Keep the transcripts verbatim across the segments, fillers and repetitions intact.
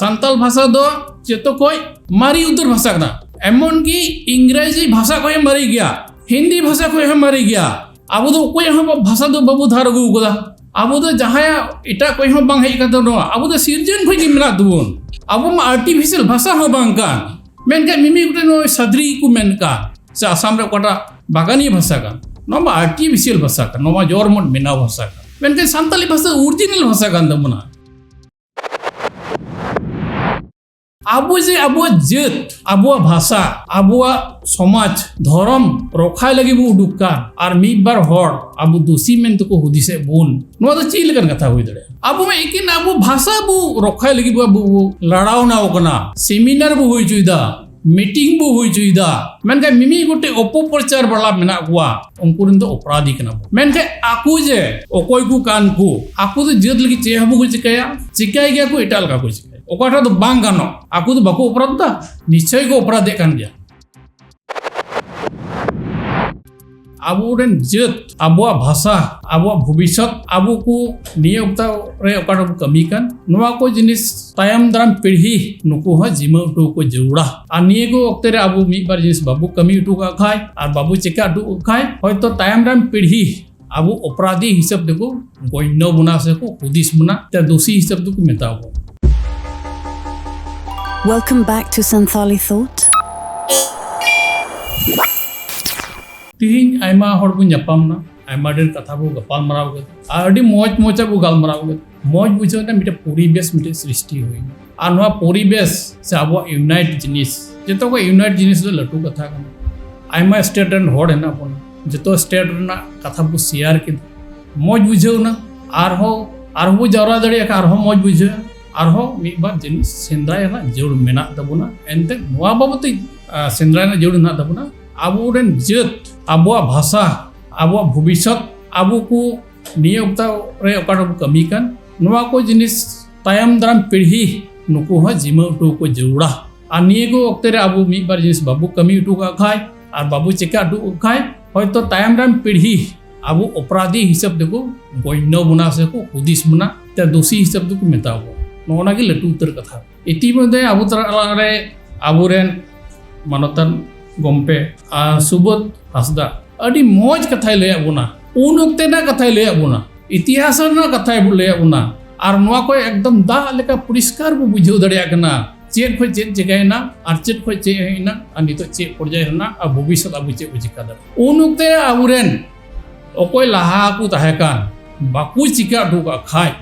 ᱥᱟᱱᱛᱟᱞ ᱵᱷᱟᱥᱟ ᱫᱚ ᱡᱚᱛᱚ ᱠᱷᱚᱡ ᱢᱟᱨᱮ ᱩᱛᱟᱹᱨ ᱵᱷᱟᱥᱟ ᱠᱟᱱᱟ᱾ ᱮᱢᱚᱱ ᱠᱤ ᱤᱝᱨᱮᱡᱤ ᱵᱷᱟᱥᱟ ᱠᱷᱚᱡ ᱦᱚᱸ ᱢᱟᱨᱮ ᱜᱮᱭᱟ, ᱦᱤᱱᱫᱤ ᱵᱷᱟᱥᱟ ᱠᱷᱚᱡ ᱦᱚᱸ ᱢᱟᱨᱮ ᱜᱮᱭᱟ᱾ ᱟᱵᱚ ᱫᱚ ᱚᱠᱚᱭᱟᱜ ᱦᱚᱸ ᱵᱷᱟᱥᱟ ᱫᱚ ᱵᱟᱵᱚ ᱫᱷᱟᱨ ᱟᱹᱜᱩ ᱠᱟᱫᱟ᱾ ᱟᱵᱚ ᱫᱚ ᱡᱟᱦᱟᱸᱭᱟᱜ ᱮᱴᱟᱜ ᱠᱷᱚᱡ ᱦᱚᱸ ᱵᱟᱝ ᱦᱮᱡ ᱠᱟᱱ ᱛᱟᱵᱚᱱᱟ, ᱟᱵᱚ ᱫᱚ ᱥᱤᱨᱡᱚᱱ ᱠᱷᱚᱡ ᱜᱮ ᱢᱮᱱᱟᱜ ᱛᱟᱵᱚᱱ᱾ ᱟᱵᱚ ᱢᱟ ᱟᱨᱴᱤᱯᱷᱤᱥᱤᱭᱟᱞ ᱵᱷᱟᱥᱟ ᱦᱚᱸ ᱵᱟᱝ ᱠᱟᱱ᱾ ᱢᱮᱱᱠᱷᱟᱱ ᱢᱤᱢᱤᱫ ᱜᱚᱴᱮᱡ ᱱᱚᱜᱼᱚᱭ ᱥᱟᱫᱽᱨᱤ ᱠᱚ ᱢᱮᱱ ᱠᱟᱱ, ᱥᱮ ᱟᱥᱟᱢ ᱨᱮ ᱚᱠᱟᱴᱟᱜ ᱵᱟᱜᱟᱱᱤ ᱵᱷᱟᱥᱟ ᱠᱟᱱ, ᱱᱚᱣᱟ ᱢᱟ ᱟᱨᱴᱤᱯᱷᱤᱥᱤᱭᱟᱞ ᱵᱷᱟᱥᱟ ᱠᱟᱱ, ᱱᱚᱣᱟ ᱢᱟ ᱡᱚᱨ ᱢᱚᱱ ᱵᱮᱱᱟᱣ ᱵᱷᱟᱥᱟ ᱠᱟᱱ᱾ ᱢᱮᱱᱠᱷᱟᱱ ᱥᱟᱱᱛᱟᱞᱤ ᱵᱷᱟᱥᱟ ᱚᱨᱤᱡᱤᱱᱟᱞ ᱵᱷᱟᱥᱟ ᱠᱟᱱ ᱛᱟᱵᱚᱱᱟ᱾ ᱟᱵᱚ ᱡᱮ ᱟᱵᱚᱣᱟᱜ ᱡᱟᱹᱛ, ᱟᱵᱚᱣᱟᱜ ᱵᱷᱟᱥᱟ, ᱟᱵᱚᱣᱟᱜ ᱥᱚᱢᱟᱡᱽ, ᱫᱷᱚᱨᱚᱢ ᱨᱚᱠᱷᱟᱭ ᱞᱟᱹᱜᱤᱫ ᱵᱚ ᱩᱰᱩᱠ ᱠᱟᱱ, ᱟᱨ ᱢᱤᱫ ᱵᱟᱨ ᱦᱚᱲ ᱟᱵᱚ ᱫᱩᱥᱤ ᱢᱮᱱᱛᱮ ᱠᱚ ᱦᱩᱫᱤᱥᱮᱫ ᱵᱚᱱ, ᱱᱚᱣᱟ ᱫᱚ ᱪᱮᱫ ᱞᱮᱠᱟᱱ ᱠᱟᱛᱷᱟ ᱦᱩᱭ ᱫᱟᱲᱮᱭᱟᱜᱼᱟ? ᱟᱵᱚ ᱢᱟ ᱮᱠᱮᱱ ᱟᱵᱚ ᱵᱷᱟᱥᱟ ᱵᱚ ᱨᱚᱠᱷᱟᱭ ᱞᱟᱹᱜᱤᱫ ᱵᱚ, ᱟᱵᱚ ᱵᱚ ᱞᱟᱲᱟᱣᱱᱟ ᱠᱟᱱᱟ, ᱥᱮᱢᱤᱱᱟᱨ ᱵᱚ ᱦᱩᱭ ᱦᱚᱪᱚᱭᱮᱫᱟ, ᱢᱤᱴᱤᱝ ᱵᱚ ᱦᱩᱭ ᱦᱚᱪᱚᱭᱮᱫᱟ, ᱢᱮᱱᱠᱷᱟᱱ ᱢᱤᱢᱤᱫ ᱜᱚᱴᱮᱡ ᱚᱯᱚᱯᱨᱚᱪᱟᱨ ᱵᱟᱞᱟ ᱢᱮᱱᱟᱜ ᱠᱚᱣᱟ, ᱩᱱᱠᱩ ᱨᱮᱱ ᱫᱚ ᱚᱯᱨᱟᱫᱷᱤ ᱠᱟᱱᱟ ᱵᱚ᱾ ᱢᱮᱱᱠᱷᱟᱱ ᱟᱠᱚ ᱡᱮ ᱚᱠᱚᱭ ᱠᱚ ᱠᱟᱱ ᱠᱚ, ᱟᱠᱚ ᱫᱚ ᱡᱟᱹᱛ ᱞᱟᱹᱜᱤᱫ ᱪᱮᱫ ᱦᱚᱸ ᱵᱟᱠᱚ ᱪᱤᱠᱟᱹᱭᱟ, ᱪᱤᱠᱟᱹᱭ ᱜᱮᱭᱟ ᱠᱚ ᱮᱴᱟᱜ ᱞᱮᱠᱟ ᱠᱚ ᱪᱤᱠᱟᱹᱭᱟ᱾ ᱚᱠᱟᱴᱟᱜ ᱫᱚ ᱵᱟᱝ ᱜᱟᱱᱚᱜ, ᱟᱠᱚ ᱫᱚ ᱵᱟᱠᱚ ᱚᱯᱨᱟᱫᱷ ᱫᱟ, ᱱᱤᱥᱪᱚᱭ ᱠᱚ ᱚᱯᱨᱟᱫᱷᱮᱫ ᱠᱟᱱ ᱜᱮᱭᱟ᱾ ᱟᱵᱚᱨᱮᱱ ᱡᱟᱹᱛ, ᱟᱵᱚᱣᱟᱜ ᱵᱷᱟᱥᱟ, ᱟᱵᱚᱣᱟᱜ ᱵᱷᱚᱵᱤᱥᱥᱚᱛ, ᱟᱵᱚ ᱠᱚ ᱱᱤᱭᱟᱹ ᱚᱠᱛᱚ ᱨᱮ ᱚᱠᱟᱴᱟᱜ ᱵᱚ ᱠᱟᱹᱢᱤ ᱠᱟᱱ, ᱱᱚᱣᱟ ᱠᱚ ᱡᱤᱱᱤᱥ ᱛᱟᱭᱚᱢ ᱫᱟᱨᱟᱢ ᱯᱤᱲᱦᱤ ᱱᱩᱠᱩ ᱦᱚᱸ ᱡᱤᱢᱟᱹ ᱦᱚᱴᱚ ᱠᱚ ᱡᱟᱹᱨᱩᱲᱟ᱾ ᱟᱨ ᱱᱤᱭᱟᱹ ᱠᱚ ᱚᱠᱛᱮ ᱨᱮ ᱟᱵᱚ ᱢᱤᱫ ᱵᱟᱨ ᱡᱤᱱᱤᱥ ᱵᱟᱵᱚ ᱠᱟᱹᱢᱤ ᱦᱚᱴᱚ ᱠᱟᱜ ᱠᱷᱟᱡ ᱟᱨ ᱵᱟᱵᱚ ᱪᱮᱠᱟ ᱦᱚᱴᱚ ᱠᱟᱜ ᱠᱷᱟᱡ, ᱦᱚᱭᱛᱚ ᱛᱟᱭᱚᱢ ᱫᱟᱨᱟᱢ ᱯᱤᱲᱦᱤ ᱟᱵᱚ ᱚᱯᱨᱟᱫᱷᱤ ᱦᱤᱥᱟᱹᱵ ᱛᱮᱠᱚ ᱜᱚᱧᱱᱚ ᱵᱚᱱᱟ ᱥᱮ ᱠᱚ ᱦᱩᱫᱤᱥ ᱵᱚᱱᱟ, ᱛᱮ ᱫᱳᱥᱤ ᱦᱤᱥᱟᱹᱵ ᱛᱮᱠᱚ ᱢᱮᱛᱟ ᱵᱚᱱᱟ᱾ Welcome back to Santhali Thought. ᱛᱤᱦᱤᱧ ᱟᱭᱢᱟ ᱦᱚᱲ ᱵᱚᱱ ᱧᱟᱯᱟᱢ ᱱᱟ, ᱟᱭᱢᱟ ᱰᱷᱮᱨ ᱠᱟᱛᱷᱟ ᱵᱚ ᱜᱟᱯᱟᱞ ᱢᱟᱨᱟᱣ ᱠᱮᱫᱟ ᱟᱨ ᱟᱹᱰᱤ ᱢᱚᱡᱽ ᱢᱚᱡᱽ ᱟᱵᱚ ᱜᱟᱞᱢᱟᱨᱟᱣ ᱠᱮᱫᱟ᱾ ᱢᱚᱡᱽ ᱵᱩᱡᱷᱟᱹᱣ ᱮᱱᱟ, ᱢᱤᱫᱴᱮᱡ ᱯᱚᱨᱤᱵᱮᱥ ᱢᱤᱫᱴᱮᱡ ᱥᱨᱤᱥᱴᱤ ᱦᱩᱭᱱᱟ᱾ ᱟᱨ ᱱᱚᱣᱟ ᱯᱚᱨᱤᱵᱮᱥ ᱥᱮ ᱟᱵᱚᱣᱟᱜ ᱤᱭᱩᱱᱟᱭᱤᱴ ᱡᱤᱱᱤᱥ, ᱡᱚᱛᱚ ᱠᱷᱚᱱ ᱤᱭᱩᱱᱟᱭᱤᱴ ᱡᱤᱱᱤᱥ ᱫᱚ ᱞᱟᱹᱴᱩ ᱠᱟᱛᱷᱟ ᱠᱟᱱᱟ᱾ ᱟᱭᱢᱟ ᱥᱴᱮᱴ ᱨᱮᱱ ᱦᱚᱲ ᱦᱮᱱᱟᱜ ᱵᱚᱱᱟ, ᱡᱚᱛᱚ ᱥᱴᱮᱴ ᱨᱮᱱᱟᱜ ᱠᱟᱛᱷᱟ ᱵᱚ ᱥᱮᱭᱟᱨ ᱠᱮᱫᱟ, ᱢᱚᱡᱽ ᱵᱩᱡᱷᱟᱹᱣ ᱮᱱᱟ᱾ ᱟᱨᱦᱚᱸ ᱟᱨᱦᱚᱸ ᱵᱚ ᱡᱟᱣᱨᱟ ᱫᱟᱲᱮᱭᱟᱜ ᱠᱷᱟᱱ ᱟᱨᱦᱚᱸ ᱢᱚᱡᱽ ᱵᱩᱡᱷᱟᱹᱜᱼᱟ᱾ ᱟᱨᱦᱚᱸ ᱢᱤᱫ ᱵᱟᱨ ᱡᱤᱱᱤᱥ ᱥᱮᱸᱫᱽᱨᱟᱭ ᱨᱮᱱᱟᱜ ᱡᱟᱹᱨᱩᱲ ᱢᱮᱱᱟᱜ ᱛᱟᱵᱚᱱᱟ᱾ ᱮᱱᱛᱮ ᱱᱚᱣᱟ ᱵᱟᱵᱚᱛ ᱛᱮ, ᱟ, ᱥᱮᱸᱫᱽᱨᱟᱭ ᱨᱮᱱᱟᱜ ᱡᱟᱹᱨᱩᱲ ᱢᱮᱱᱟᱜ ᱛᱟᱵᱚᱱᱟ᱾ ᱟᱵᱚᱨᱮᱱ ᱡᱟᱹᱛ, ᱟᱵᱚᱣᱟᱜ ᱵᱷᱟᱥᱟ, ᱟᱵᱚᱣᱟᱜ ᱵᱷᱚᱵᱤᱥᱥᱚᱛ, ᱟᱵᱚ ᱠᱚ ᱱᱤᱭᱟᱹ ᱚᱠᱛᱚ ᱨᱮ ᱚᱠᱟᱴᱟᱜ ᱵᱚ ᱠᱟᱹᱢᱤ ᱠᱟᱱ, ᱱᱚᱣᱟ ᱠᱚ ᱡᱤᱱᱤᱥ ᱛᱟᱭᱚᱢ ᱫᱟᱨᱟᱢ ᱯᱤᱲᱦᱤ ᱱᱩᱠᱩ ᱦᱚᱸ ᱡᱤᱢᱟᱹ ᱦᱚᱴᱚ ᱠᱚ ᱡᱟᱹᱨᱩᱲᱟ᱾ ᱟᱨ ᱱᱤᱭᱟᱹ ᱠᱚ ᱚᱠᱛᱮ ᱨᱮ ᱟᱵᱚ ᱢᱤᱫ ᱵᱟᱨ ᱡᱤᱱᱤᱥ ᱵᱟᱵᱚ ᱠᱟᱹᱢᱤ ᱦᱚᱴᱚ ᱠᱟᱜ ᱠᱷᱟᱡ ᱟᱨ ᱵᱟᱵᱚ ᱪᱮᱠᱟ ᱦᱚᱴᱚ ᱠᱟᱜ ᱠᱷᱟᱡ, ᱦᱚᱭᱛᱚ ᱛᱟᱭᱚᱢ ᱫᱟᱨᱟᱢ ᱯᱤᱲᱦᱤ ᱟᱵᱚ ᱚᱯᱨᱟᱫᱷᱤ ᱦᱤᱥᱟᱹᱵ ᱛᱮᱠᱚ ᱜᱚᱧᱱᱚ ᱵᱚᱱᱟ ᱥᱮ ᱠᱚ ᱦᱩᱫᱤᱥ ᱵᱚᱱᱟ, ᱛᱮ ᱫᱳᱥᱤ ᱦᱤᱥᱟᱹᱵ ᱛᱮᱠᱚ ᱢᱮᱛᱟ ᱵᱚᱱᱟ᱾ ᱱᱚᱜᱼᱚ ᱱᱟ ᱜᱮ ᱞᱟᱹᱴᱩ ᱩᱛᱟᱹᱨ ᱠᱟᱛᱷᱟ᱾ ᱤᱛᱤᱢᱚᱫᱽᱫᱷᱮ ᱟᱵᱚ ᱛᱟᱞᱟᱨᱮ ᱟᱵᱚᱨᱮᱱ ᱢᱟᱱᱚᱛᱟᱱ ᱜᱚᱢᱠᱮ, ᱟᱨ ᱥᱩᱵᱳᱫᱷ ᱦᱟᱸᱥᱫᱟ ᱟᱹᱰᱤ ᱢᱚᱡᱽ ᱠᱟᱛᱷᱟᱭ ᱞᱟᱹᱭᱟᱫ ᱵᱚᱱᱟ᱾ ᱩᱱ ᱚᱠᱛᱮ ᱨᱮᱱᱟᱜ ᱠᱟᱛᱷᱟᱭ ᱞᱟᱹᱭᱟᱫ ᱵᱚᱱᱟ, ᱤᱛᱤᱦᱟᱥ ᱨᱮᱱᱟᱜ ᱠᱟᱛᱷᱟᱭ ᱞᱟᱹᱭᱟᱫ ᱵᱚᱱᱟ᱾ ᱟᱨ ᱱᱚᱣᱟ ᱠᱚ ᱮᱠᱫᱚᱢ ᱫᱟᱜ ᱞᱮᱠᱟ ᱯᱚᱨᱤᱥᱠᱟᱨ ᱵᱚ ᱵᱩᱡᱷᱟᱹᱣ ᱫᱟᱲᱮᱭᱟᱜ ᱠᱟᱱᱟ, ᱪᱮᱫ ᱠᱷᱚᱱ ᱪᱮᱫ ᱪᱤᱠᱟᱹᱭᱮᱱᱟ ᱟᱨ ᱪᱮᱫ ᱠᱷᱚᱱ ᱪᱮᱫ ᱦᱮᱡ ᱮᱱᱟ ᱟᱨ ᱱᱤᱛᱚᱜ ᱪᱮᱫ ᱯᱚᱨᱡᱟᱭ ᱨᱮᱱᱟᱜ ᱟᱨ ᱵᱷᱚᱵᱤᱥᱥᱚᱛ ᱟᱵᱚ ᱪᱮᱫ ᱵᱚ ᱪᱤᱠᱟ ᱫᱟᱲᱮᱭᱟᱜᱼᱟ᱾ ᱩᱱ ᱚᱠᱛᱮ ᱟᱵᱚᱨᱮᱱ ᱚᱠᱚᱭ ᱞᱟᱦᱟ ᱠᱚ ᱛᱟᱦᱮᱸ ᱠᱟᱱ, ᱵᱟᱠᱚ ᱪᱤᱠᱟ ᱦᱚᱴᱚ ᱠᱟᱜ ᱠᱷᱟᱡ,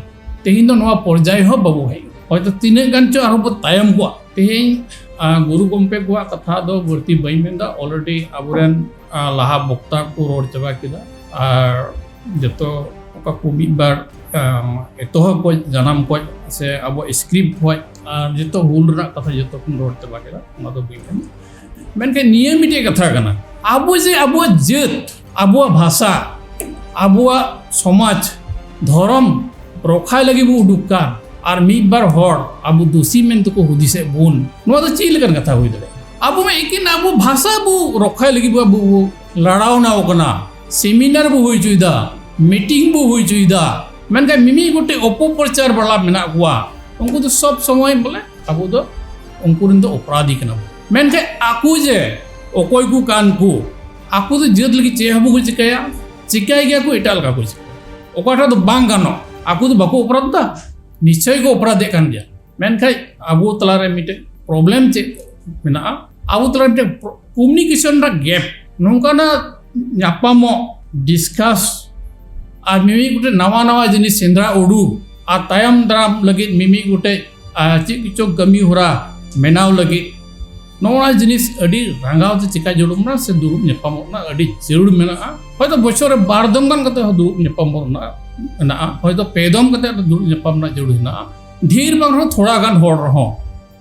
ᱛᱮᱦᱮᱧ ᱫᱚ ᱱᱚᱣᱟ ᱯᱚᱨᱡᱟᱭ ᱦᱚᱸ ᱵᱟᱵᱚ ᱦᱮᱡ, ᱦᱚᱭᱛᱚ ᱛᱤᱱᱟᱹᱜ ᱜᱟᱱ ᱪᱚ ᱟᱨᱦᱚᱸ ᱵᱚ ᱛᱟᱭᱚᱢ ᱠᱚᱜᱼᱟ᱾ ᱛᱮᱦᱮᱧ, ᱟ, ᱜᱩᱨᱩ ᱜᱚᱢᱠᱮ ᱠᱚᱣᱟᱜ ᱠᱟᱛᱷᱟ ᱫᱚ ᱵᱟᱹᱲᱛᱤ ᱵᱟᱹᱧ ᱢᱮᱱᱫᱟ, already ᱟᱵᱚᱨᱮᱱ, ᱟ, ᱞᱟᱦᱟ ᱵᱚᱠᱛᱟ ᱠᱚ ᱨᱚᱲ ᱪᱟᱵᱟ ᱠᱮᱫᱟ᱾ ᱟᱨ ᱡᱚᱛᱚ ᱚᱠᱟ ᱠᱚ ᱢᱤᱫ ᱵᱟᱨ, ᱟ, ᱮᱛᱚᱦᱚᱵ ᱠᱷᱚᱡ, ᱡᱟᱱᱟᱢ ᱠᱷᱚᱡ ᱥᱮ ᱟᱵᱚ script ᱠᱷᱚᱡ, ᱟᱨ ᱡᱚᱛᱚ ᱦᱩᱞ ᱨᱮᱱᱟᱜ ᱠᱟᱛᱷᱟ ᱡᱚᱛᱚ ᱠᱚ ᱨᱚᱲ ᱪᱟᱵᱟ ᱠᱮᱫᱟ, ᱚᱱᱟ ᱫᱚ ᱵᱟᱹᱧ ᱢᱮᱱᱟ᱾ ᱢᱮᱱᱠᱷᱟᱱ ᱱᱤᱭᱟᱹ ᱢᱤᱫᱴᱮᱡ ᱠᱟᱛᱷᱟ ᱠᱟᱱᱟ, ᱟᱵᱚ ᱡᱮ ᱟᱵᱚᱣᱟᱜ ᱡᱟᱹᱛ, ᱟᱵᱚᱣᱟᱜ ᱵᱷᱟᱥᱟ, ᱟᱵᱚᱣᱟᱜ ᱥᱚᱢᱟᱡᱽ, ᱫᱷᱚᱨᱚᱢ ᱨᱚᱠᱷᱟᱭ ᱞᱟᱹᱜᱤᱫ ᱵᱚ ᱩᱰᱩᱠ ᱠᱟᱱ ᱟᱨ ᱢᱤᱫ ᱵᱟᱨ ᱦᱚᱲ ᱟᱵᱚ ᱫᱳᱥᱤ ᱢᱮᱱᱛᱮ ᱠᱚ ᱦᱩᱫᱤᱥᱮᱫ ᱵᱚᱱ, ᱱᱚᱣᱟ ᱫᱚ ᱪᱮᱫ ᱞᱮᱠᱟᱱ ᱠᱟᱛᱷᱟ ᱦᱩᱭ ᱫᱟᱲᱮᱭᱟᱜᱼᱟ? ᱟᱵᱚ ᱢᱟ ᱮᱠᱮᱱ ᱟᱵᱚ ᱵᱷᱟᱥᱟ ᱵᱚ ᱨᱚᱠᱷᱟᱭ ᱞᱟᱹᱜᱤᱫ ᱵᱚ, ᱟᱵᱚ ᱵᱚ ᱞᱟᱲᱟᱣᱱᱟ ᱠᱟᱱᱟ, ᱥᱮᱢᱤᱱᱟᱨ ᱵᱚ ᱦᱩᱭ ᱦᱚᱪᱚᱭᱮᱫᱟ, ᱢᱤᱴᱤᱝ ᱵᱚ ᱦᱩᱭ ᱦᱚᱪᱚᱭᱮᱫᱟ, ᱢᱮᱱᱠᱷᱟᱱ ᱢᱤᱢᱤᱫ ᱜᱚᱴᱮᱡ ᱚᱯᱚᱯᱨᱚᱪᱟᱨ ᱵᱟᱞᱟ ᱢᱮᱱᱟᱜ ᱠᱚᱣᱟ, ᱩᱱᱠᱩ ᱫᱚ ᱥᱚᱵ ᱥᱚᱢᱚᱭ ᱵᱚᱞᱮ ᱟᱵᱚ ᱫᱚ ᱩᱱᱠᱩ ᱨᱮᱱ ᱫᱚ ᱚᱯᱨᱟᱫᱷᱤ ᱠᱟᱱᱟ ᱵᱚ᱾ ᱢᱮᱱᱠᱷᱟᱱ ᱟᱠᱚ ᱡᱮ ᱚᱠᱚᱭ ᱠᱚ ᱠᱟᱱ ᱠᱚ, ᱟᱠᱚ ᱫᱚ ᱡᱟᱹᱛ ᱞᱟᱹᱜᱤᱫ ᱪᱮᱫ ᱦᱚᱸ ᱵᱟᱠᱚ ᱪᱤᱠᱟᱹᱭᱟ, ᱪᱤᱠᱟᱹᱭ ᱜᱮᱭᱟ ᱠᱚ ᱮᱴᱟᱜ ᱞᱮᱠᱟ ᱠᱚ ᱪᱤᱠᱟᱹᱭᱟ᱾ ᱚᱠᱟᱴᱟᱜ ᱫᱚ ᱵᱟᱝ ᱜᱟᱱᱚᱜ, ᱟᱠᱚ ᱫᱚ ᱵᱟᱠᱚ ᱚᱯᱨᱟᱫᱷ ᱫᱟ, ᱱᱤᱥᱪᱚᱭ ᱠᱚ ᱚᱯᱨᱟᱫᱷᱮᱫ ᱠᱟᱱ ᱜᱮᱭᱟ᱾ ᱢᱮᱱᱠᱷᱟᱱ ᱟᱵᱚ ᱛᱟᱞᱟᱨᱮ ᱢᱤᱫᱴᱮᱱ problem ᱪᱮᱫ ᱢᱮᱱᱟᱜᱼᱟ? ᱟᱵᱚ ᱛᱟᱞᱟᱨᱮ ᱢᱤᱫᱴᱮᱱ ᱠᱚᱢᱤᱭᱩᱱᱤᱠᱮᱥᱚᱱ ᱨᱮᱱᱟᱜ ᱜᱮᱯ, ᱱᱚᱝᱠᱟᱱᱟᱜ ᱧᱟᱯᱟᱢᱚᱜ, ᱰᱤᱥᱠᱟᱥ ᱟᱨ ᱢᱤᱢᱤᱫ ᱜᱚᱴᱮᱡ ᱱᱟᱣᱟ ᱱᱟᱣᱟ ᱡᱤᱱᱤᱥ ᱥᱮᱸᱫᱽᱨᱟ ᱩᱰᱩᱠ ᱟᱨ ᱛᱟᱭᱚᱢ ᱫᱟᱨᱟᱢ ᱞᱟᱹᱜᱤᱫ ᱢᱤᱢᱤᱫ ᱜᱚᱴᱮᱡ, ᱟᱨ, ᱪᱮᱫ ᱠᱚᱪᱚ ᱠᱟᱹᱢᱤ ᱦᱚᱨᱟ ᱵᱮᱱᱟᱣ ᱞᱟᱹᱜᱤᱫ, ᱱᱚᱣᱟ ᱡᱤᱱᱤᱥ ᱟᱹᱰᱤ ᱨᱟᱸᱜᱟᱣ ᱛᱮ ᱪᱮᱠᱟ ᱡᱟᱹᱨᱩᱲ ᱢᱮᱱᱟᱜᱼᱟ ᱥᱮ ᱫᱩᱲᱩᱵ ᱧᱟᱯᱟᱢᱚᱜ ᱨᱮᱱᱟᱜ ᱟᱹᱰᱤ ᱡᱟᱹᱨᱩᱲ ᱢᱮᱱᱟᱜᱼᱟ᱾ ᱦᱚᱭᱛᱚ ᱵᱚᱪᱷᱚᱨ ᱨᱮ ᱵᱟᱨ ᱫᱚᱢ ᱜᱟᱱ ᱠᱟᱛᱮ ᱦᱚᱸ ᱫᱩᱲᱩᱵ ᱧᱟᱯᱟᱢᱚᱜ ᱨᱮᱱᱟᱜ ᱢᱮᱱᱟᱜᱼᱟ, ᱦᱚᱭᱛᱚ ᱯᱮ ᱫᱚᱢ ᱠᱟᱛᱮ ᱫᱩᱲᱩᱵ ᱧᱟᱯᱟᱢ ᱨᱮᱱᱟᱜ ᱡᱟᱹᱨᱩᱲ ᱦᱮᱱᱟᱜᱼᱟ᱾ ᱰᱷᱮᱨ ᱵᱟᱝ ᱨᱮᱦᱚᱸ ᱛᱷᱚᱲᱟ ᱜᱟᱱ ᱦᱚᱲ ᱨᱮᱦᱚᱸ,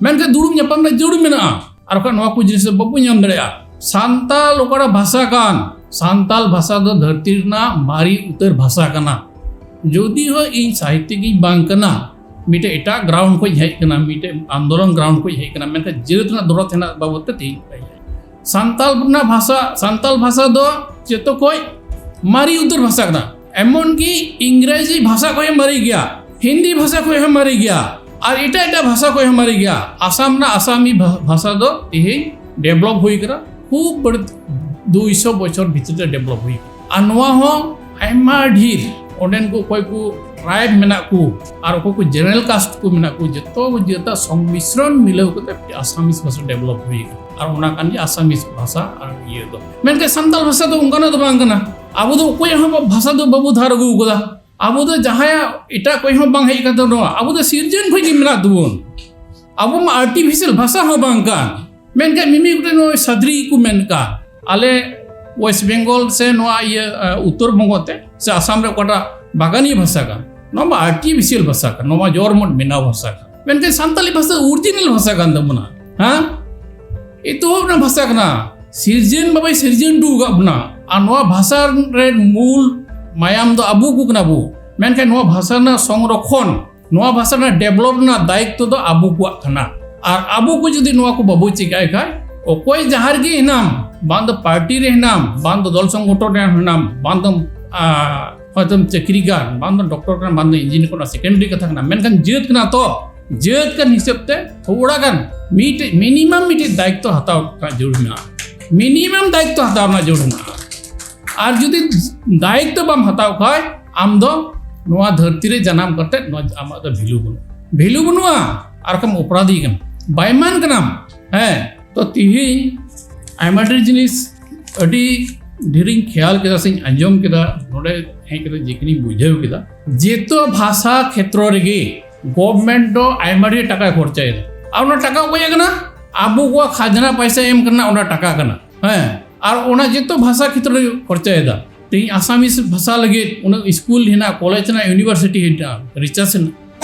ᱢᱮᱱᱠᱷᱟᱱ ᱫᱩᱲᱩᱵ ᱧᱟᱯᱟᱢ ᱨᱮᱱᱟᱜ ᱡᱟᱹᱨᱩᱲ ᱢᱮᱱᱟᱜᱼᱟ᱾ ᱟᱨ ᱵᱟᱠᱷᱟᱱ ᱱᱚᱣᱟ ᱠᱚ ᱡᱤᱱᱤᱥ ᱫᱚ ᱵᱟᱵᱚ ᱧᱟᱢ ᱫᱟᱲᱮᱭᱟᱜᱼᱟ᱾ ᱥᱟᱱᱛᱟᱞ ᱚᱠᱟᱴᱟᱜ ᱵᱷᱟᱥᱟ ᱠᱟᱱ, ᱥᱟᱱᱛᱟᱞ ᱵᱷᱟᱥᱟ ᱫᱚ ᱫᱷᱟᱹᱨᱛᱤ ᱨᱮᱱᱟᱜ ᱢᱟᱨᱮ ᱩᱛᱟᱹᱨ ᱵᱷᱟᱥᱟ ᱠᱟᱱᱟ᱾ ᱡᱩᱫᱤ ᱦᱚᱸ ᱤᱧ ᱥᱟᱦᱤᱛᱛᱤᱠ ᱤᱧ ᱵᱟᱝ ᱠᱟᱱᱟ, ᱢᱤᱫᱴᱮᱡ ᱮᱴᱟᱜ ground ᱠᱷᱚᱡ ᱤᱧ ᱦᱮᱡ ᱠᱟᱱᱟ, ᱢᱤᱫᱴᱮᱡ ᱟᱱᱫᱳᱞᱚᱱ ground ᱠᱷᱚᱡ ᱤᱧ ᱦᱮᱡ ᱠᱟᱱᱟ, ᱢᱮᱱᱠᱷᱟᱱ ᱡᱟᱹᱛ ᱨᱮᱱᱟᱜ ᱫᱚᱨᱚᱫ ᱦᱮᱱᱟᱜ ᱵᱟᱵᱚᱫ ᱛᱮ ᱛᱮᱦᱮᱧ ᱥᱟᱱᱛᱟᱞ ᱨᱮᱱᱟᱜ ᱵᱷᱟᱥᱟ, ᱥᱟᱱᱛᱟᱞ ᱵᱷᱟᱥᱟ ᱫᱚ ᱡᱚᱛᱚ ᱠᱷᱚᱡ ᱢᱟᱨᱮ ᱩᱛᱟᱹᱨ ᱵᱷᱟᱥᱟ ᱠᱟᱱᱟ᱾ ᱮᱢᱚᱱ ᱠᱤ ᱤᱝᱨᱮᱡᱤ ᱵᱷᱟᱥᱟ ᱠᱷᱚᱡ ᱦᱚᱸ ᱢᱟᱨᱮ ᱜᱮᱭᱟ, ᱦᱤᱱᱫᱤ ᱵᱷᱟᱥᱟ ᱠᱷᱚᱡ ᱦᱚᱸ ᱢᱟᱨᱮ ᱜᱮᱭᱟ᱾ ᱟᱨ ᱮᱴᱟᱜ ᱮᱴᱟᱜ ᱵᱷᱟᱥᱟ ᱠᱷᱚᱱ ᱦᱚᱸ ᱢᱟᱨᱮ ᱜᱮᱭᱟ᱾ ᱟᱥᱟᱢ ᱨᱮᱱᱟᱜ ᱟᱥᱟᱢᱤ ᱵᱷᱟ- ᱵᱷᱟᱥᱟ ᱫᱚ ᱛᱮᱦᱮᱧ ᱰᱮᱵᱷᱞᱚᱯ ᱦᱩᱭ ᱠᱟᱱᱟ, ᱠᱷᱩᱵ ᱵᱟᱹᱲᱛᱤ ᱫᱩᱭᱥᱚ ᱵᱚᱪᱷᱚᱨ ᱵᱷᱤᱛᱨᱤ ᱨᱮ ᱰᱮᱵᱷᱞᱚᱯ ᱦᱩᱭ ᱠᱟᱱᱟ᱾ ᱟᱨ ᱱᱚᱣᱟ ᱦᱚᱸ ᱟᱭᱢᱟ ᱰᱷᱮᱨ ᱚᱸᱰᱮᱱ ᱠᱚ ᱚᱠᱚᱭ ᱠᱚ ᱴᱨᱟᱭᱤᱵᱽ ᱢᱮᱱᱟᱜ ᱠᱚ ᱟᱨ ᱚᱠᱚᱭ ᱠᱚ ᱡᱮᱱᱟᱨᱮᱞ ᱠᱟᱥᱴ ᱠᱚ ᱢᱮᱱᱟᱜ ᱠᱚ, ᱡᱚᱛᱚ ᱠᱚ ᱡᱟᱹᱛᱟᱜ ᱥᱚᱝᱢᱤᱥᱨᱚᱱ ᱢᱤᱞᱟᱹᱣ ᱠᱟᱛᱮ ᱟᱥᱟᱢᱤᱥ ᱵᱷᱟᱥᱟ ᱰᱮᱵᱷᱞᱚᱯ ᱦᱩᱭ ᱠᱟᱱᱟ᱾ ᱟᱨ ᱚᱱᱟ ᱠᱟᱱ ᱜᱮᱭᱟ ᱟᱥᱟᱢᱤᱥ ᱵᱷᱟᱥᱟ ᱟᱨ ᱤᱭᱟᱹ ᱫᱚ᱾ ᱢᱮᱱᱠᱷᱟᱱ ᱥᱟᱱᱛᱟᱲ ᱵᱷᱟᱥᱟ ᱫᱚ ᱚᱱᱠᱟᱱᱟᱜ ᱫᱚ ᱵᱟᱝ ᱠᱟᱱᱟ᱾ ᱟᱵᱚ ᱫᱚ ᱚᱠᱚᱭᱟᱜ ᱦᱚᱸ ᱵᱷᱟᱥᱟ ᱫᱚ ᱵᱟᱵᱚ ᱫᱷᱟᱨ ᱟᱹᱜᱩ ᱟᱠᱟᱫᱟ᱾ ᱟᱵᱚ ᱫᱚ ᱡᱟᱦᱟᱸᱭᱟᱜ ᱮᱴᱟᱜ ᱠᱚᱭ ᱦᱚᱸ ᱵᱟᱝ ᱦᱮᱡ ᱟᱠᱟᱱ ᱛᱟᱵᱚᱱᱟ, ᱟᱵᱚ ᱫᱚ ᱥᱤᱨᱡᱚᱱ ᱠᱷᱚᱱ ᱜᱮ ᱢᱮᱱᱟᱜ ᱛᱟᱵᱚᱱ᱾ ᱟᱵᱚ ᱢᱟ ᱟᱨᱴᱤᱯᱷᱤᱥᱤᱭᱟᱞ ᱵᱷᱟᱥᱟ ᱦᱚᱸ ᱵᱟᱝ ᱠᱟᱱ᱾ ᱢᱮᱱᱠᱷᱟᱱ ᱢᱤᱢᱤ ᱜᱚᱴᱮᱡ ᱱᱚᱜᱼᱚᱭ ᱥᱟᱫᱽᱨᱤ ᱠᱚ ᱢᱮᱱ ᱠᱟᱱ, ᱟᱞᱮ ᱳᱭᱮᱥᱴ ᱵᱮᱝᱜᱚᱞ ᱥᱮ ᱱᱚᱣᱟ ᱤᱭᱟᱹ, ᱟ, ᱩᱛᱛᱚᱨ ᱵᱚᱝᱜᱚ ᱛᱮ ᱥᱮ ᱟᱥᱟᱢ ᱨᱮ ᱚᱠᱟᱴᱟᱜ ᱵᱟᱜᱟᱱᱤ ᱵᱷᱟᱥᱟ ᱠᱟᱱ, ᱱᱚᱣᱟ ᱢᱟ ᱟᱨᱴᱤᱯᱷᱤᱥᱤᱭᱟᱞ ᱵᱷᱟᱥᱟ ᱠᱟᱱ, ᱱᱚᱣᱟ ᱢᱟ ᱡᱚᱨᱢᱚᱱ ᱵᱮᱱᱟᱣ ᱵᱷᱟᱥᱟ ᱠᱟᱱ᱾ ᱢᱮᱱᱠᱷᱟᱱ ᱥᱟᱱᱛᱟᱞᱤ ᱵᱷᱟᱥᱟ ᱚᱨᱤᱡᱤᱱᱟᱞ ᱵᱷᱟᱥᱟ ᱠᱟᱱ ᱛᱟᱵᱚᱱᱟ, ᱦᱮᱸ? ᱮᱛᱚᱦᱚᱵ ᱨᱮᱱᱟᱜ ᱵᱷᱟᱥᱟ ᱠᱟᱱᱟ, ᱥᱤᱨᱡᱚᱱ ᱵᱟᱵᱟᱭ ᱥᱤᱨᱡᱚᱱ ᱦᱚᱴᱚ ᱟᱠᱟᱫ ᱵᱚᱱᱟ᱾ ᱟᱨ ᱱᱚᱣᱟ ᱵᱷᱟᱥᱟ ᱨᱮᱱ ᱢᱩᱞ ᱢᱟᱭᱟᱢ ᱫᱚ ᱟᱵᱚ ᱠᱚ ᱠᱟᱱᱟ ᱵᱚ᱾ ᱢᱮᱱᱠᱷᱟᱱ ᱱᱚᱣᱟ ᱵᱷᱟᱥᱟ ᱨᱮᱱᱟᱜ ᱥᱚᱝᱨᱚᱠᱷᱚᱱ, ᱱᱚᱣᱟ ᱵᱷᱟᱥᱟ ᱨᱮᱱᱟᱜ ᱰᱮᱵᱷᱞᱚᱯ ᱨᱮᱱᱟᱜ ᱫᱟᱭᱤᱛᱛᱚ ᱫᱚ ᱟᱵᱚ ᱠᱚᱣᱟᱜ ᱠᱟᱱᱟ᱾ ᱟᱨ ᱟᱵᱚ ᱠᱚ ᱡᱩᱫᱤ ᱱᱚᱣᱟ ᱠᱚ ᱵᱟᱵᱚ ᱪᱮᱠᱟᱭ ᱠᱷᱟᱡ, ᱚᱠᱚᱭ ᱡᱟᱦᱟᱸ ᱨᱮᱜᱮ ᱦᱮᱱᱟᱢ, ᱵᱟᱝ ᱫᱚ ᱯᱟᱨᱴᱤ ᱨᱮ ᱦᱮᱱᱟᱢ, ᱵᱟᱝ ᱫᱚ ᱫᱚᱞ ᱥᱚᱝᱜᱚᱴᱷᱚᱱ ᱨᱮ ᱦᱮᱱᱟᱢ, ᱵᱟᱝ ᱫᱚ, ᱟ, ᱦᱚᱭᱛᱳᱢ ᱪᱟᱹᱠᱨᱤ ᱠᱟᱱ, ᱵᱟᱝ ᱫᱚ ᱰᱚᱠᱴᱚᱨ ᱠᱟᱱ, ᱵᱟᱝ ᱫᱚ ᱤᱧᱡᱤᱱᱤᱭᱟᱨ ᱠᱟᱱᱟ, ᱥᱮᱠᱮᱱᱰᱟᱨᱤ ᱠᱟᱛᱷᱟ ᱠᱟᱱᱟ, ᱢᱮᱱᱠᱷᱟᱱ ᱡᱟᱹᱛ ᱠᱟᱱᱟ ᱛᱚ, ᱡᱟᱹᱛ ᱠᱟᱱ ᱦᱤᱥᱟᱹᱵ ᱛᱮ ᱛᱷᱚᱲᱟ ᱜᱟᱱ ᱢᱤᱫᱴᱮᱡ ᱢᱤᱱᱤᱢᱟᱢ ᱢᱤᱫᱴᱮᱡ ᱫᱟᱭᱤᱛᱛᱚ ᱦᱟᱛᱟᱣ ᱨᱮᱱᱟᱜ ᱡᱟᱹᱨᱩᱲ ᱢᱮᱱᱟᱜᱼᱟ᱾ ᱢᱤᱱᱤᱢᱟᱢ ᱫᱟᱭᱤᱛᱛᱚ ᱦᱟᱛᱟᱣ ᱨᱮᱱᱟᱜ ᱡᱟᱹᱨᱩᱲ ᱢᱮᱱᱟᱜᱼᱟ᱾ ᱟᱨ ᱡᱩᱫᱤ ᱫᱟᱭᱤᱛᱛᱚ ᱵᱟᱢ ᱦᱟᱛᱟᱣ ᱠᱷᱟᱡ, ᱟᱢ ᱫᱚ ᱱᱚᱣᱟ ᱫᱷᱟᱹᱨᱛᱤ ᱨᱮ ᱡᱟᱱᱟᱢ ᱠᱟᱛᱮ ᱱᱚᱣᱟ ᱟᱢᱟᱜ ᱫᱚ ᱵᱷᱮᱞᱩ ᱵᱟᱹᱱᱩᱜᱼᱟ᱾ ᱵᱷᱮᱞᱩ ᱵᱟᱹᱱᱩᱜᱼᱟ, ᱟᱨ ᱠᱷᱟᱱ ᱚᱯᱨᱟᱫᱷᱤ ᱠᱟᱱᱟᱢ, ᱵᱟᱭᱢᱟᱱ ᱠᱟᱱᱟᱢ᱾ ᱦᱮᱸ, ᱛᱚ ᱛᱤᱦᱤᱧ ᱟᱭᱢᱟ ᱰᱷᱮᱨ ᱡᱤᱱᱤᱥ ᱟᱹᱰᱤ ᱰᱷᱮᱨᱤᱧ ᱠᱷᱮᱭᱟᱞ ᱠᱮᱫᱟ ᱥᱮᱧ ᱟᱸᱡᱚᱢ ᱠᱮᱫᱟ, ᱱᱚᱰᱮ ᱦᱮᱡ ᱠᱟᱛᱮ ᱡᱮᱠᱷᱚᱱᱤᱧ ᱵᱩᱡᱷᱟᱹᱣ ᱠᱮᱫᱟ, ᱡᱮᱛᱚ ᱵᱷᱟᱥᱟ ᱠᱷᱮᱛᱨᱚ ᱨᱮᱜᱮ ᱜᱚᱵᱷᱢᱮᱱᱴ ᱫᱚ ᱟᱭᱢᱟ ᱰᱷᱮᱨ ᱴᱟᱠᱟᱭ ᱠᱷᱚᱨᱪᱟᱭᱮᱫᱟ᱾ ᱟᱨ ᱚᱱᱟ ᱴᱟᱠᱟ ᱚᱠᱚᱭᱟᱜ ᱠᱟᱱᱟ? ᱟᱵᱚ ᱠᱚᱣᱟᱜ ᱠᱷᱟᱡᱽᱱᱟ ᱯᱚᱭᱥᱟ ᱮᱢ ᱠᱟᱱᱟ, ᱚᱱᱟ ᱴᱟᱠᱟ ᱠᱟᱱᱟ᱾ ᱦᱮᱸ, ᱟᱨ ᱚᱱᱟ ᱡᱚᱛᱚ ᱵᱷᱟᱥᱟ ᱠᱷᱮᱛᱨᱚ ᱨᱮ ᱠᱷᱚᱨᱪᱟᱭᱮᱫᱟ᱾ ᱛᱮᱦᱮᱧ ᱟᱥᱟᱢᱤᱥ ᱵᱷᱟᱥᱟ ᱞᱟᱹᱜᱤᱫ ᱩᱱᱟᱹᱜ ᱥᱠᱩᱞ ᱦᱮᱱᱟᱜ, ᱠᱚᱞᱮᱡᱽ ᱦᱮᱱᱟᱜ, ᱤᱭᱩᱱᱤᱵᱷᱟᱨᱥᱤᱴᱤ ᱦᱮᱱᱟᱜ, ᱨᱤᱥᱟᱨᱪ ᱦᱮᱱᱟᱜ,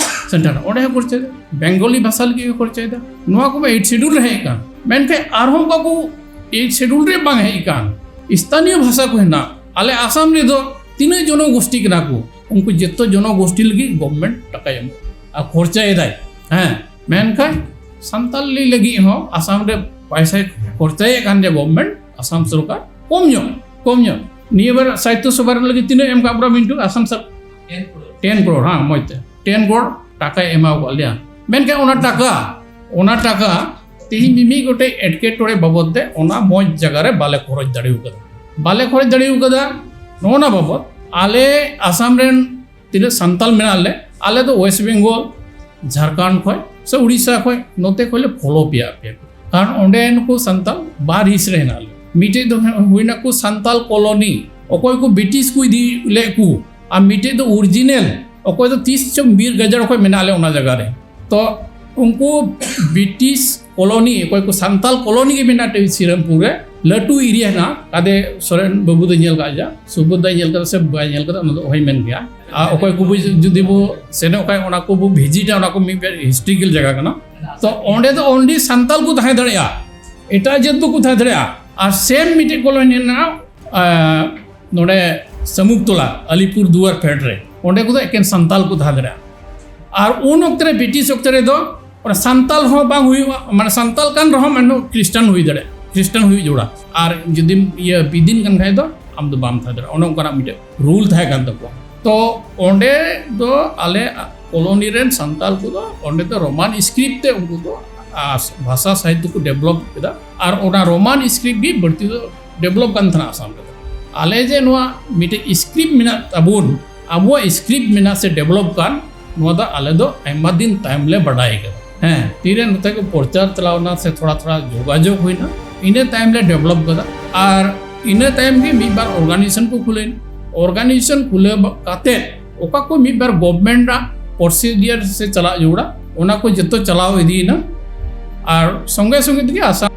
ᱥᱮᱱᱴᱟᱨ, ᱚᱸᱰᱮ ᱦᱚᱸ ᱠᱷᱚᱨᱪᱟᱭᱮᱫᱟ᱾ ᱵᱮᱝᱜᱚᱞᱤ ᱵᱷᱟᱥᱟ ᱞᱟᱹᱜᱤᱫ ᱦᱚᱸ ᱠᱷᱚᱨᱪᱟᱭᱮᱫᱟ᱾ ᱱᱚᱣᱟ ᱠᱚᱢᱟ ᱮᱭᱤᱴ ᱥᱤᱰᱩᱞ ᱨᱮ ᱦᱮᱡ ᱟᱠᱟᱱ, ᱢᱮᱱᱠᱷᱟᱱ ᱟᱨᱦᱚᱸ ᱚᱠᱟ ᱠᱚ ᱮᱭᱤᱴ ᱥᱤᱰᱩᱞ ᱨᱮ ᱵᱟᱝ ᱦᱮᱡ ᱟᱠᱟᱱ ᱥᱛᱷᱟᱱᱤᱭᱚ ᱵᱷᱟᱥᱟ ᱠᱚ ᱦᱮᱱᱟᱜ, ᱟᱞᱮ ᱟᱥᱟᱢ ᱨᱮᱫᱚ ᱛᱤᱱᱟᱹᱜ ᱡᱚᱱᱚᱜᱳᱥᱴᱤ ᱠᱟᱱᱟ ᱠᱚ, ᱩᱱᱠᱩ ᱡᱚᱛᱚ ᱡᱚᱱᱚᱜᱳᱥᱴᱤ ᱞᱟᱹᱜᱤᱫ ᱜᱚᱵᱷᱢᱮᱱᱴ ᱴᱟᱠᱟᱭ ᱮᱢᱚᱜ ᱟᱨ ᱠᱷᱚᱨᱪᱟᱭᱮᱫᱟᱭ᱾ ᱦᱮᱸ, ᱢᱮᱱᱠᱷᱟᱱ ᱥᱟᱱᱛᱟᱞᱤ ᱞᱟᱹᱜᱤᱫ ᱦᱚᱸ ᱟᱥᱟᱢ ᱨᱮ ᱯᱚᱭᱥᱟᱭ ᱠᱷᱚᱨᱪᱟᱭᱮᱫ ᱠᱟᱱ ᱨᱮ ᱜᱚᱵᱷᱢᱮᱱᱴ, ᱟᱥᱟᱢ ᱥᱚᱨᱠᱟᱨ ᱠᱚᱢ ᱧᱚᱜ, ᱠᱚᱢ ᱧᱚᱜ᱾ ᱱᱤᱭᱟᱹ ᱵᱟᱨ ᱥᱟᱦᱤᱛᱛᱚ ᱥᱚᱵᱷᱟ ᱨᱮ ᱞᱟᱹᱜᱤᱫ ᱛᱤᱱᱟᱹᱜ ᱮᱢ ᱠᱟᱜ ᱵᱚᱱᱟ ᱢᱤᱱᱴᱩ? ᱟᱥᱟᱢ ᱥᱚᱨ-, ᱴᱮᱱ ᱠᱨᱳᱲ, ᱦᱮᱸ, ᱢᱚᱡᱽ ᱛᱮ ᱴᱮᱱ ᱠᱨᱳᱲ ᱴᱟᱠᱟᱭ ᱮᱢᱟ ᱠᱟᱜ ᱞᱮᱭᱟ᱾ ᱢᱮᱱᱠᱷᱟᱱ ᱚᱱᱟ ᱴᱟᱠᱟ, ᱚᱱᱟ ᱴᱟᱠᱟ ᱛᱮᱦᱤᱧ ᱢᱤᱢᱤᱫ ᱜᱚᱴᱮᱡ ᱮᱴᱠᱮᱴᱚᱬᱮ ᱵᱟᱵᱚᱫ ᱛᱮ ᱚᱱᱟ ᱢᱚᱡᱽ ᱡᱟᱭᱜᱟ ᱨᱮ ᱵᱟᱞᱮ ᱠᱷᱚᱨᱚᱪ ᱫᱟᱲᱮ ᱟᱠᱟᱫᱟ᱾ ᱵᱟᱞᱮ ᱠᱷᱚᱨᱚᱪ ᱫᱟᱲᱮ ᱟᱠᱟᱫᱟ᱾ ᱱᱚᱜᱼᱚ ᱱᱟ ᱵᱟᱵᱚᱫ ᱟᱞᱮ ᱟᱥᱟᱢ ᱨᱮᱱ ᱛᱤᱱᱟᱹᱜ ᱥᱟᱱᱛᱟᱞ ᱢᱮᱱᱟᱜ ᱞᱮ, ᱟᱞᱮ ᱫᱚ ᱳᱭᱮᱥᱴ ᱵᱮᱝᱜᱚᱞ, ᱡᱷᱟᱲᱠᱷᱚᱸᱰ ᱠᱷᱚᱱ ᱥᱮ ᱩᱲᱤᱥᱥᱟ ᱠᱷᱚᱱ ᱱᱚᱛᱮ ᱠᱷᱚᱱ ᱞᱮ ᱯᱷᱚᱞᱳ ᱯᱮᱭᱟ ᱯᱮ᱾ ᱠᱟᱨᱚᱱ ᱚᱸᱰᱮ ᱱᱩᱠᱩ ᱥᱟᱱᱛᱟᱞ ᱵᱟᱨ ᱦᱤᱸᱥ ᱨᱮ ᱦᱮᱱᱟᱜ ᱞᱮ᱾ ᱢᱤᱫᱴᱮᱡ ᱫᱚ ᱦᱩᱭᱱᱟ ᱠᱚ ᱥᱟᱱᱛᱟᱞ ᱠᱚᱞᱚᱱᱤ, ᱚᱠᱚᱭ ᱠᱚ ᱵᱨᱤᱴᱤᱥ ᱠᱚ ᱤᱫᱤ ᱞᱮᱫ ᱠᱚ, ᱟᱨ ᱢᱤᱫᱴᱮᱡ ᱫᱚ ᱚᱨᱤᱡᱤᱱᱟᱞ, ᱚᱠᱚᱭ ᱫᱚ ᱛᱤᱥ ᱪᱚᱝ ᱵᱤᱨ ᱜᱟᱡᱟᱲ ᱠᱷᱚᱱ ᱢᱮᱱᱟᱜ ᱞᱮ ᱚᱱᱟ ᱡᱟᱭᱜᱟ ᱨᱮ᱾ ᱛᱚ ᱩᱱᱠᱩ ᱵᱨᱤᱴᱤᱥ ᱠᱚᱞᱚᱱᱤ, ᱚᱠᱚᱭ ᱠᱚ ᱥᱟᱱᱛᱟᱞ ᱠᱚᱞᱚᱱᱤ ᱜᱮ ᱢᱮᱱᱟᱜ ᱴᱷᱮᱱ ᱥᱤᱨᱟᱢᱯᱩᱨ ᱨᱮ, ᱞᱟᱹᱴᱩ ᱮᱨᱤᱭᱟ ᱦᱮᱱᱟᱜᱼᱟ᱾ ᱟᱫᱮ ᱥᱚᱨᱮᱱ ᱵᱟᱹᱵᱩ ᱫᱚᱭ ᱧᱮᱞ ᱠᱟᱜ ᱜᱮᱭᱟ, ᱥᱩᱵᱳᱫᱷ ᱫᱟᱭ ᱧᱮᱞ ᱠᱟᱫᱟ ᱥᱮ ᱵᱟᱭ ᱧᱮᱞ ᱠᱟᱫᱟ, ᱚᱱᱟ ᱫᱚ ᱚᱦᱚᱭ ᱢᱮᱱ ᱠᱮᱭᱟ᱾ ᱟᱨ ᱚᱠᱚᱭ ᱠᱚᱵᱚ ᱡᱩᱫᱤ ᱵᱚ ᱥᱮᱱᱚᱜ ᱠᱷᱟᱱ, ᱚᱱᱟ ᱠᱚᱵᱚ ᱵᱷᱤᱡᱤᱴᱟ, ᱚᱱᱟ ᱠᱚ ᱢᱤᱫ ᱵᱟᱨ ᱦᱤᱥᱴᱨᱤᱠᱮᱞ ᱡᱟᱭᱜᱟ ᱠᱟᱱᱟ᱾ ᱛᱚ ᱚᱸᱰᱮ ᱫᱚ ᱚᱱᱞᱤ ᱥᱟᱱᱛᱟᱞ ᱠᱚ ᱛᱟᱦᱮᱸ ᱫᱟᱲᱮᱭᱟᱜᱼᱟ, ᱮᱴᱟᱜ ᱡᱟᱹᱛ ᱫᱚᱠᱚ ᱛᱟᱦᱮᱸ ᱫᱟᱲᱮᱭᱟᱜᱼᱟ᱾ ᱟᱨ ᱥᱮᱢ ᱢᱤᱫᱴᱮᱡ ᱠᱚᱞᱚᱱᱤ ᱦᱮᱱᱟᱜᱼᱟ, ᱟᱸ, ᱱᱚᱰᱮ ᱥᱟᱢᱩᱠᱛᱚᱞᱟ, ᱟᱞᱤᱯᱩᱨ ᱫᱩᱣᱟᱨ ᱯᱷᱮᱰ ᱨᱮ, ᱚᱸᱰᱮ ᱠᱚᱫᱚ ᱮᱠᱮᱱ ᱥᱟᱱᱛᱟᱞ ᱠᱚ ᱛᱟᱦᱮᱸ ᱫᱟᱲᱮᱭᱟᱜᱼᱟ᱾ ᱟᱨ ᱩᱱ ᱚᱠᱛᱮ ᱨᱮ, ᱵᱨᱤᱴᱤᱥ ᱚᱠᱛᱮ ᱨᱮᱫᱚ ᱚᱱᱟ ᱥᱟᱱᱛᱟᱞ ᱦᱚᱸ ᱵᱟᱝ ᱦᱩᱭᱩᱜᱼᱟ, ᱢᱟᱱᱮ ᱥᱟᱱᱛᱟᱞ ᱠᱟᱱ ᱨᱮᱦᱚᱸ ᱢᱟᱱᱮ ᱠᱷᱨᱤᱥᱴᱟᱱ ᱦᱩᱭ ᱫᱟᱲᱮᱭᱟᱜᱼᱟ, ᱠᱷᱨᱤᱥᱴᱟᱱ ᱦᱩᱭᱩᱜ ᱡᱚᱲᱟ᱾ ᱟᱨ ᱡᱩᱫᱤᱢ ᱤᱭᱟᱹ ᱵᱤᱫᱤᱱ ᱠᱟᱱ ᱠᱷᱟᱡ ᱫᱚ ᱟᱢ ᱫᱚ ᱵᱟᱢ ᱛᱟᱦᱮᱸ ᱫᱟᱲᱮᱭᱟᱜᱼᱟ᱾ ᱚᱱᱮ ᱚᱱᱠᱟᱱᱟᱜ ᱢᱤᱫᱴᱮᱡ ᱨᱩᱞ ᱛᱟᱦᱮᱸ ᱠᱟᱱ ᱛᱟᱠᱚᱣᱟ᱾ ᱛᱚ ᱚᱸᱰᱮ ᱫᱚ ᱟᱞᱮ ᱠᱚᱞᱚᱱᱤ ᱨᱮᱱ ᱥᱟᱱᱛᱟᱞ ᱠᱚᱫᱚ ᱚᱸᱰᱮ ᱫᱚ ᱨᱳᱢᱟᱱ ᱥᱠᱨᱤᱯᱴ ᱛᱮ ᱩᱱᱠᱩ ᱫᱚ, ᱟᱨ, ᱵᱷᱟᱥᱟ ᱥᱟᱦᱤᱛᱛᱚ ᱠᱚ ᱰᱮᱵᱷᱞᱚᱯ ᱠᱮᱫᱟ᱾ ᱟᱨ ᱚᱱᱟ ᱨᱳᱢᱟᱱ ᱥᱠᱨᱤᱯᱴ ᱜᱮ ᱵᱟᱹᱲᱛᱤ ᱫᱚ ᱰᱮᱵᱷᱞᱚᱯ ᱠᱟᱱ ᱛᱟᱦᱮᱱᱟ ᱟᱥᱟᱢ ᱨᱮᱫᱚ᱾ ᱟᱞᱮ ᱡᱮ ᱱᱚᱣᱟ ᱢᱤᱫᱴᱮᱡ ᱥᱠᱨᱤᱯᱴ ᱢᱮᱱᱟᱜ ᱛᱟᱵᱚᱱ, ᱟᱵᱚᱣᱟᱜ ᱥᱠᱨᱤᱯᱴ ᱢᱮᱱᱟᱜ ᱥᱮ ᱰᱮᱵᱷᱞᱚᱯ ᱠᱟᱱ, ᱱᱚᱣᱟ ᱫᱚ ᱟᱞᱮ ᱫᱚ ᱟᱭᱢᱟ ᱫᱤᱱ ᱛᱟᱭᱚᱢ ᱞᱮ ᱵᱟᱰᱟᱭ ᱠᱟᱫᱟ᱾ ᱦᱮᱸ, ᱛᱤᱨᱮ ᱱᱚᱛᱮ ᱠᱚ ᱯᱨᱚᱪᱟᱨ ᱪᱟᱞᱟᱣ ᱮᱱᱟ ᱥᱮ ᱛᱷᱚᱲᱟ ᱛᱷᱚᱲᱟ ᱡᱳᱜᱟᱡᱳᱜᱽ ᱦᱩᱭᱱᱟ, ᱤᱱᱟᱹ ᱛᱟᱭᱚᱢ ᱞᱮ ᱰᱮᱵᱷᱞᱚᱯ ᱠᱟᱫᱟ᱾ ᱟᱨ ᱤᱱᱟᱹ ᱛᱟᱭᱚᱢ ᱜᱮ ᱢᱤᱫ ᱵᱟᱨ ᱚᱨᱜᱟᱱᱟᱭᱡᱮᱥᱚᱱ ᱠᱚ ᱠᱷᱩᱞᱟᱹᱣ ᱮᱱᱟ᱾ ᱚᱨᱜᱟᱱᱟᱭᱡᱮᱥᱚᱱ ᱠᱷᱩᱞᱟᱹᱣ ᱠᱟᱛᱮ ᱚᱠᱟ ᱠᱚ ᱢᱤᱫ ᱵᱟᱨ ᱜᱚᱵᱷᱢᱮᱱᱴ ᱟᱜ ᱯᱨᱚᱥᱤᱰᱤᱭᱟᱨ ᱥᱮ ᱪᱟᱞᱟᱜ ᱡᱟᱹᱨᱩᱲᱟ, ᱚᱱᱟ ᱠᱚ ᱡᱚᱛᱚ ᱪᱟᱞᱟᱣ ᱤᱫᱤᱭᱮᱱᱟ᱾ ᱟᱨ ᱥᱚᱸᱜᱮ ᱥᱚᱸᱜᱮ ᱛᱮᱜᱮ ᱟᱥᱟᱢ